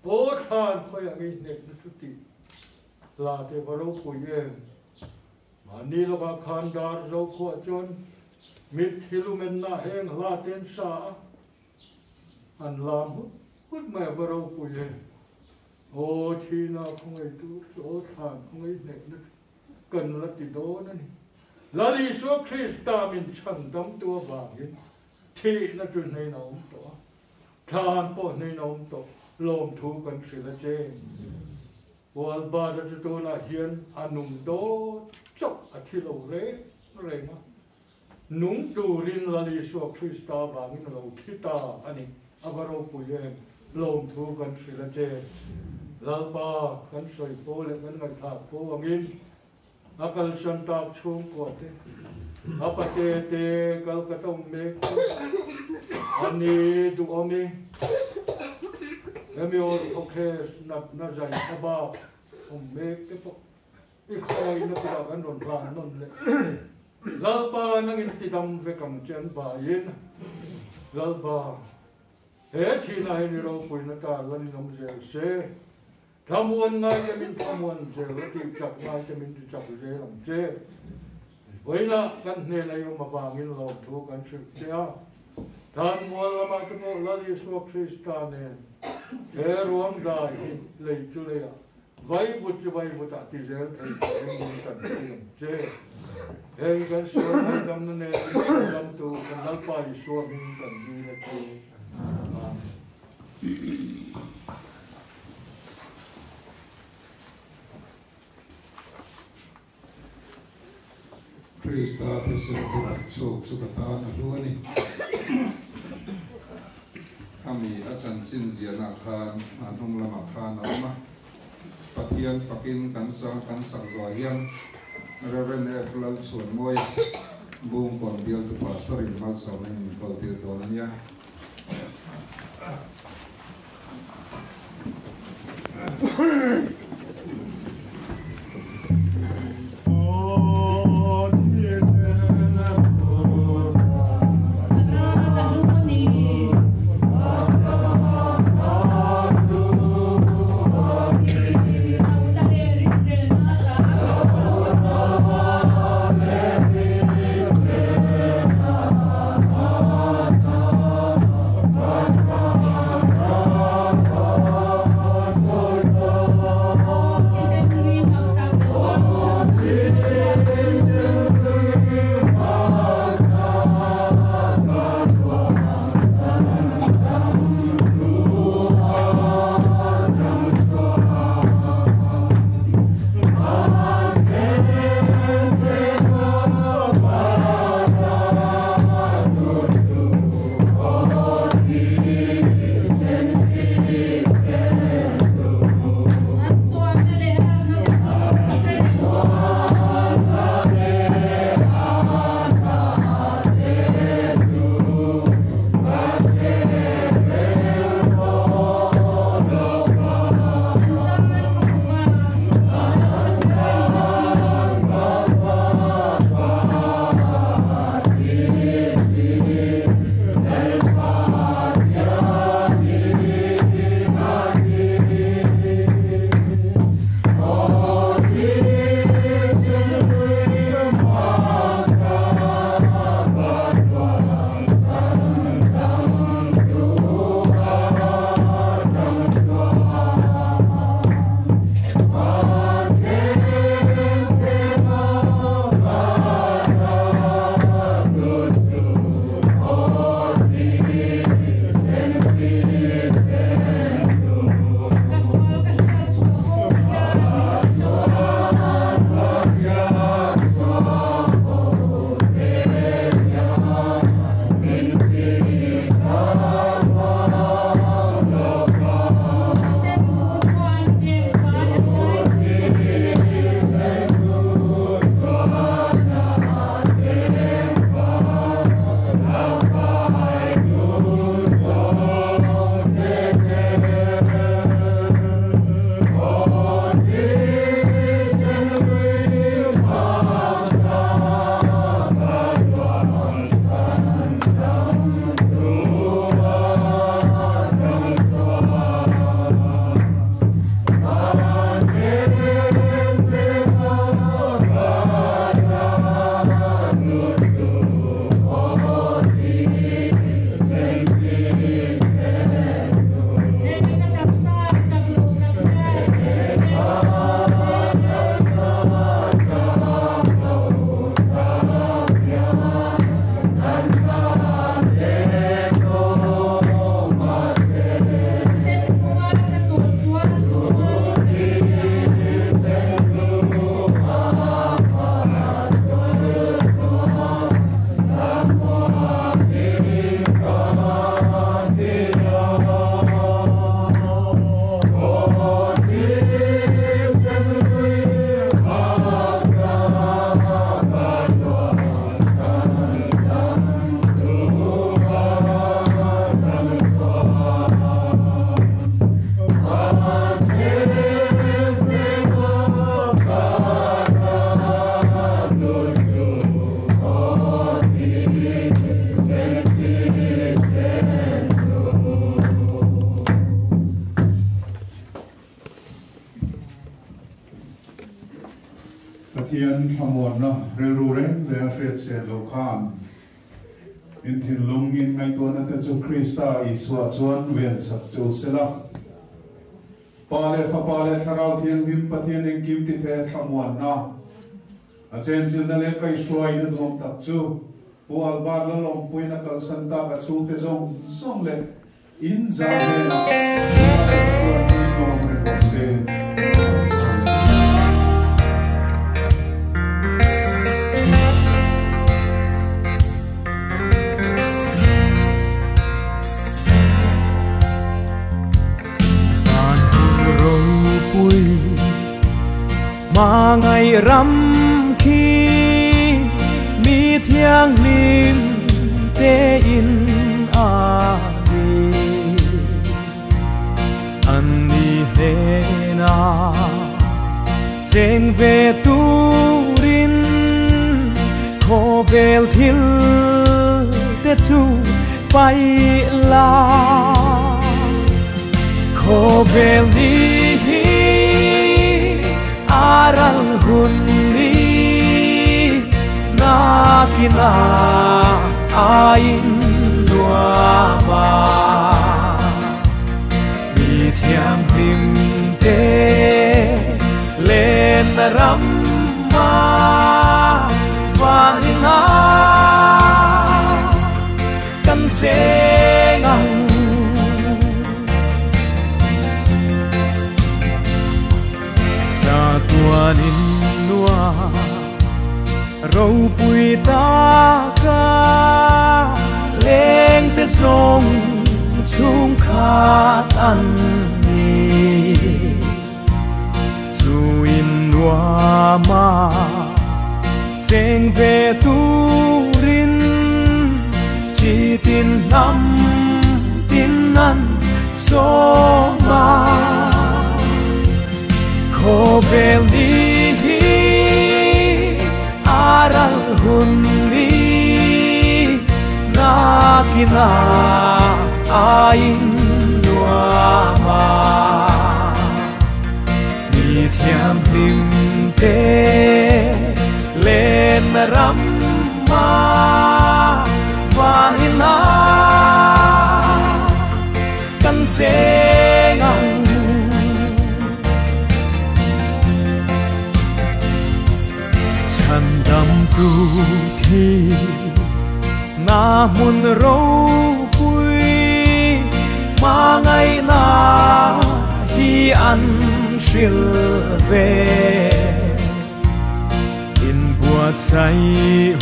aw thlan khawiah ngei hnehna chu tih hla te va ropui em. Mahni lawkah khan dar zo khuah chuan mitthi lumenna heng hla te an sa a, an lam hut hut mai a va ropui em. Aw thihna khawngaih tur chu, aw thlan khawngaih hnehna chu kan la ti dawn a ni. Lal Isua Krista min chhandamtu avangin thihna chu hnein a awm tawh a, thlan pawh hnein a awm tawh, lawmthu kan hrilh a che. Hualbata chu tunah hian a nung dawt chauh a thi lo reng reng a, nung turin Lal Isua Krista avangin a lo thi ta a ni. A va ropui em! Lawmthu kan hrilh a che. Lalpa, kan sawi fo leh kan ngaihthlak fo angin a kalsan tak chhungkua te, a pate te kal ka tawm mek te, a ni duhawm i, hemi orthokhes natna zai kha bak awm mek te pawh i khawina kutah kan rawn hlan nawn leh. Lalpa nangin tidam vek ang che an vaiin. Lalpa, he thihna hi ni ropuina tar lan in awm zel se. Thlamuan ngai te min thlamuan zel a tih chak ngai te min ti chak zel ang che. Vawiinah kan hnena i awm avangin lawmthu kan hrilh che a. Thanmual lamah te pawh Lal Isua Krista nen he ruang dai hi lei chu leiah vaivut chu vaivutah ti zel thei turin min tanpui ang che. Heng kan sual ngaihdamna nen min chhandamtu kan Lalpa Isua hming kan dil a che. Amen. Krista thisen dik chhuak chu ka tan a hlu a ni. Khami a chanchin ziahna khan a hnung lamah khan a awm a. Pathian fakin kan sang kan sak zawh hian Rev. F. Lalchhuanmawia Bungkawn bialtu Pastor-in malsawmna in min kaltir dawn a nia. zep lo khan in thinlung in ngaihtuahna te chu Krista Isua chuan ven sak cheu sela. Pa leh Fapa leh Thlarau Thianghlim Pathian engkim ti the thlamuanna a chenchilna leh kaihhruaina nuam tak chu Pu Albert Lalawmpuiin a kalsan tak a chhungte zawng zawng leh In za hnenah tunah leh chatuan hi nuam reng rawh se. Van hun ropui hmangaih ram khi mi thianghlim tein a ni. An ni hnena cheng ve turin khawvel thil te chu paih la. Khawvel ni hi a ral hun ni nakina a in nuam a. Mi thianghlim te len ram a van in a kan cheng ang. Chatuan in nua ropui taka leng te zawng chhung khat an ni. Chu in nua ma cheng ve turin chi tin hnam tin an sawm a. Khawvel ni hi a ral hun ni nakina a in nuam a. Mi thianghlim te len ram ma van in a kan cheng ang. Chan dam tu thi na mun ropui ma ngai na hi an hril ve. In buat sai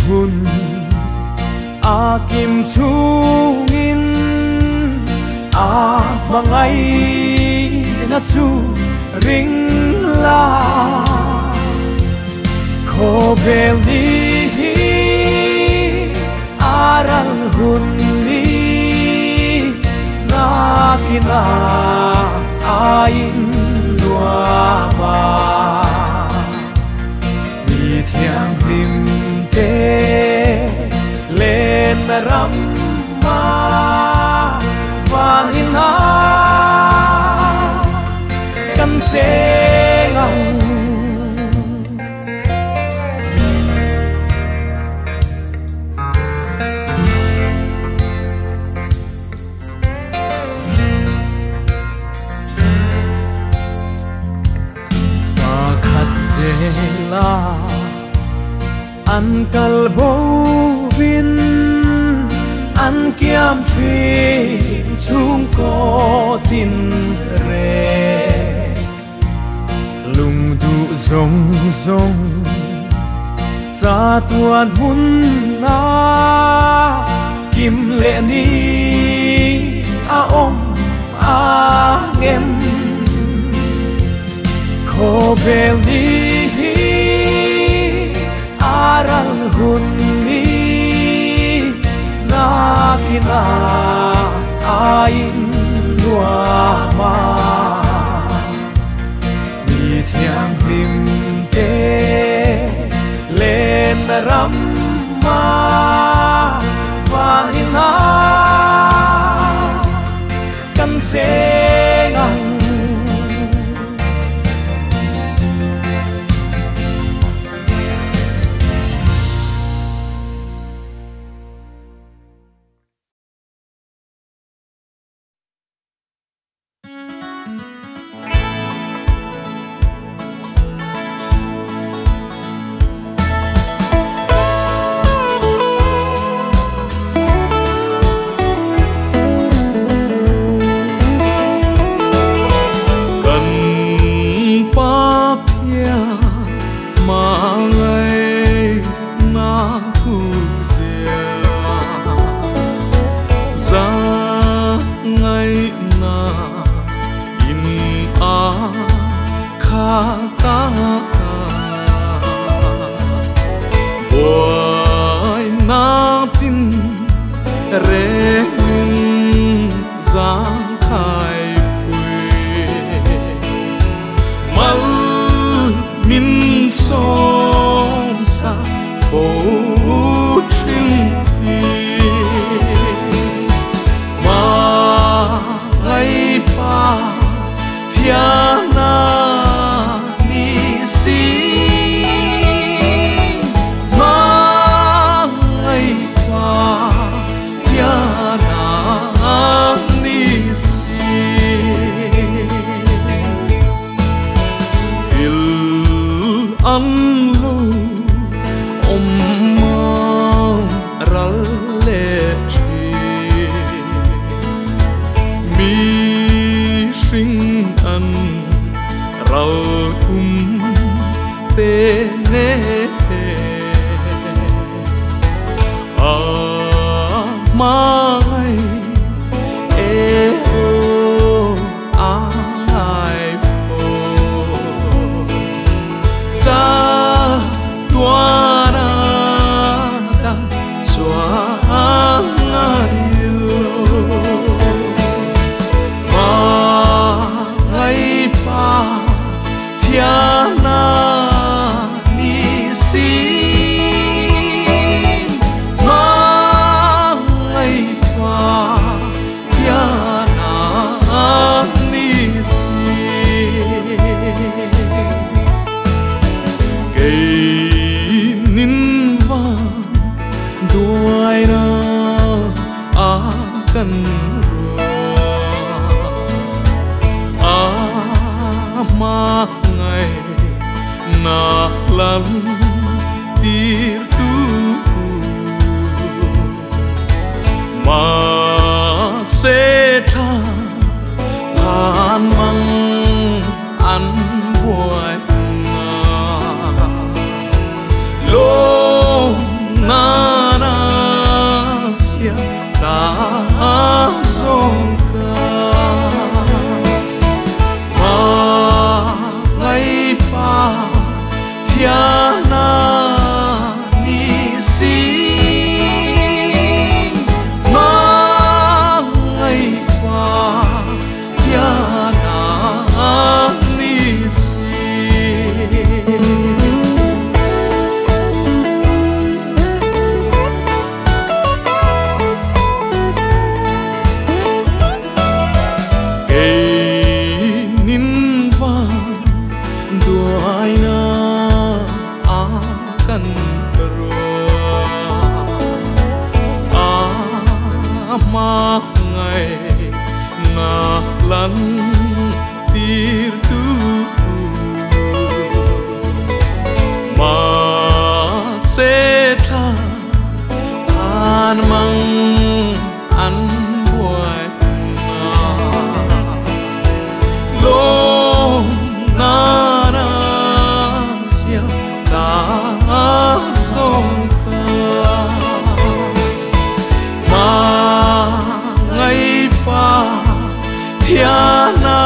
hun a kim chungin a mangai na chu ring la. Khawvel ni hi a ral hun ni nakina a in nuam a. Mi thianghlim te len ram ma van in a kan cheng ang. La an kal bo vin an kiam thin chung ko tin re. Lung du zong zong cha tuan hun na kim le ni a om a ngem. Khawvel ni hi a ral hun ni nakina a in nuam a. Mi thianghlim te len ram ma van in a kan cheng ang. ta buai na tin rengin giang khai pui mal min som sa phố thin thi ma ngai pa thiana ni si ma ngai pa thiana ni si il an lu om ral le chi mi sinh an ral kum te ne a mai e o a ai po cha tua na dang chuang ai lo ma ngai pa thiana ni si ma ngai pa thiana ni si cây nín va đuôi na a cần a ma ngày na lan tir tu ma se tha than mang ăn buổi na lo na na sia ta zong ca ma ngai pa thiana ni si ma ngai pa thiana ni si. Cây nín va đuôi na a cần rùa a ma ngày na lan tir tu ma se tha an mang an buổi na lo na na sia ta zong ca ma ngai pa thiana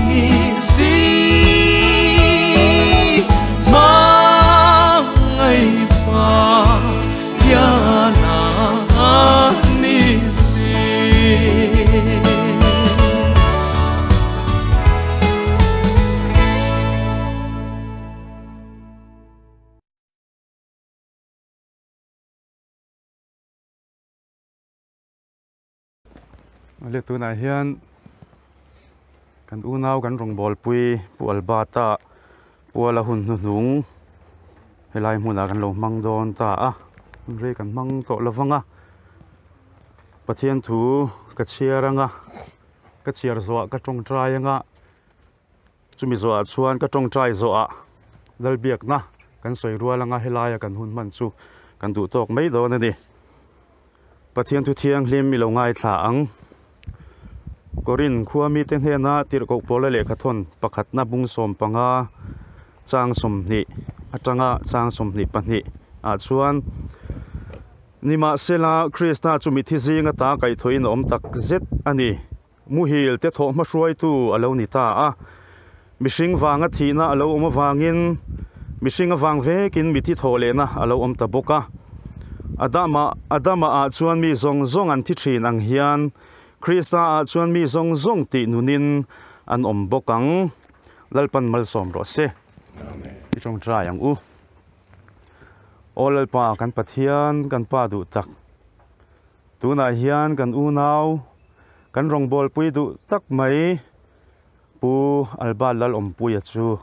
ni si ma ngai pa thiana ni si. Le tu na hian kan unau kan rong bol pui pu albata puala hun hnu hnung helai hmuna kan lo mang dawn ta a re kan mang to lovanga Pathian thu ka chiaranga ka chiar zo ka tong trai anga chumi zo a chuan ka tong trai zo a dal biak na kan soi rualanga helai kan hun man chu kan du tok mai dawn ani Pathian thu thiang hlim mi lo ngai thla ang Korin khua mi te hena tir ko pole le khathon pakhat na bung som panga chang som ni atanga chang som ni pahnih a chuan nima sela Krista chu mi thi zinga ta kai thoin om tak zet ani muhil te tho ma hruai tu alo ni ta a Mihring vanga thihna a lo awm avangin mihring avang vekin mithi thawh lehna a lo awm ta bawk a. Adama Adama ah chuan mi zawng zawng an thi thin ang hian Krista ah chuan mi zawng zawng tih nunin an awm bawk ang. Lalpan malsawm rawh se. I tawngtai ang u. Aw Lalpa kan Pathian kan Pa duh tak. Tunah hian kan unau kan rawngbawlpui duh tak mai Pu Albert Lalawmpuia chu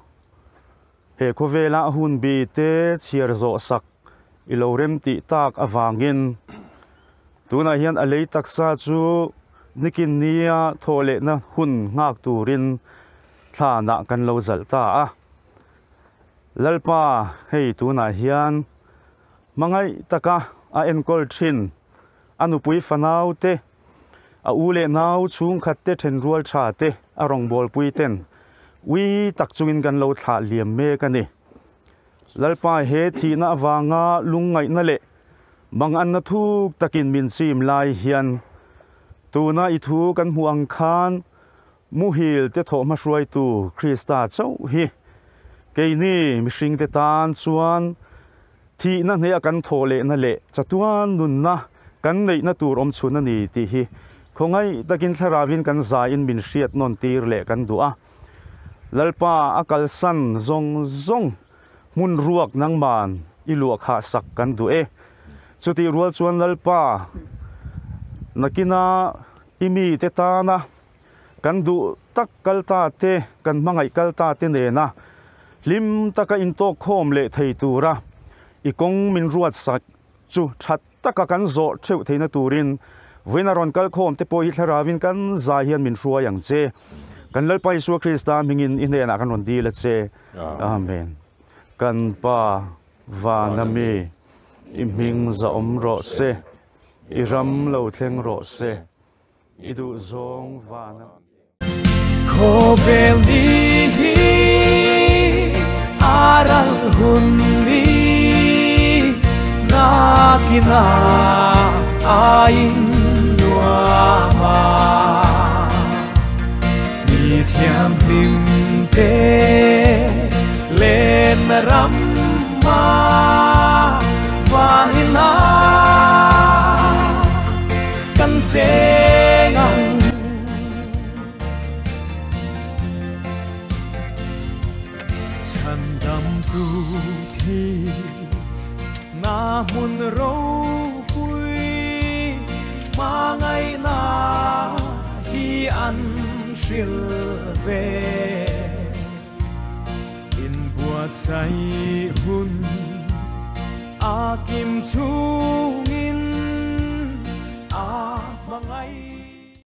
he khawvela a hun bi te chhiar zawh sak i lo rem tih tak avangin tunah hian a lei taksa chu nikin nia thawh lehna hun nghak turin thlanah kan lo zalh ta a. Lalpa hei tunah hian Hmangaih taka a enkawl thin a nupui fanau te, a u leh nau chhungkhat te thenrual tha te a rawngbawlpui ten ui tak chungin kan lo thlah liam mek a ni. Lalpa he thihna avanga lungngaihna leh manganna thuk takin min chim lai hian tuna i thu kan hmuh ang khan Muhil te thawhhma hruaitu Krista chauh hi keini mihringte tan chuan thihna hneha kan thawh lehna leh chatuan nunna kan neihna tur awm chhun a ni tih hi khawngaih takin thlarauin kan zaiin min hriat nawn tir leh kan duh a. Lalpa a kalsan zawng zawng hmun ruak nangman i luah khah sak kan duh e. Chutih rual chuan Lalpa nakina i mite tana Kan duh tak kal ta te, kan hmangaih kal ta te nena hlim taka intawk khawm leh thei tura i kawng min ruat sak chu tha taka kan zawh theuh theihna turin vawiin a rawn kal khawm te pawh hi thlarauin kan zai hian min hruai ang che. Kan Lalpa Isua Krista hmingin i hnenah kan rawn dil a che. Amen. Kan Pa vana mi, i hming zahawm rawh se, i ram lo thleng rawh se. I duh zawng van a. Khawvel ni hi a ral hun ni nakina a in nuam a. Mi thianghlim te len ram a van a. Kan cheng ang. Chhan dam tu thi na hmun ropui hmangaihna hi an hril ve. Inbuatsaih hun a kim chhung.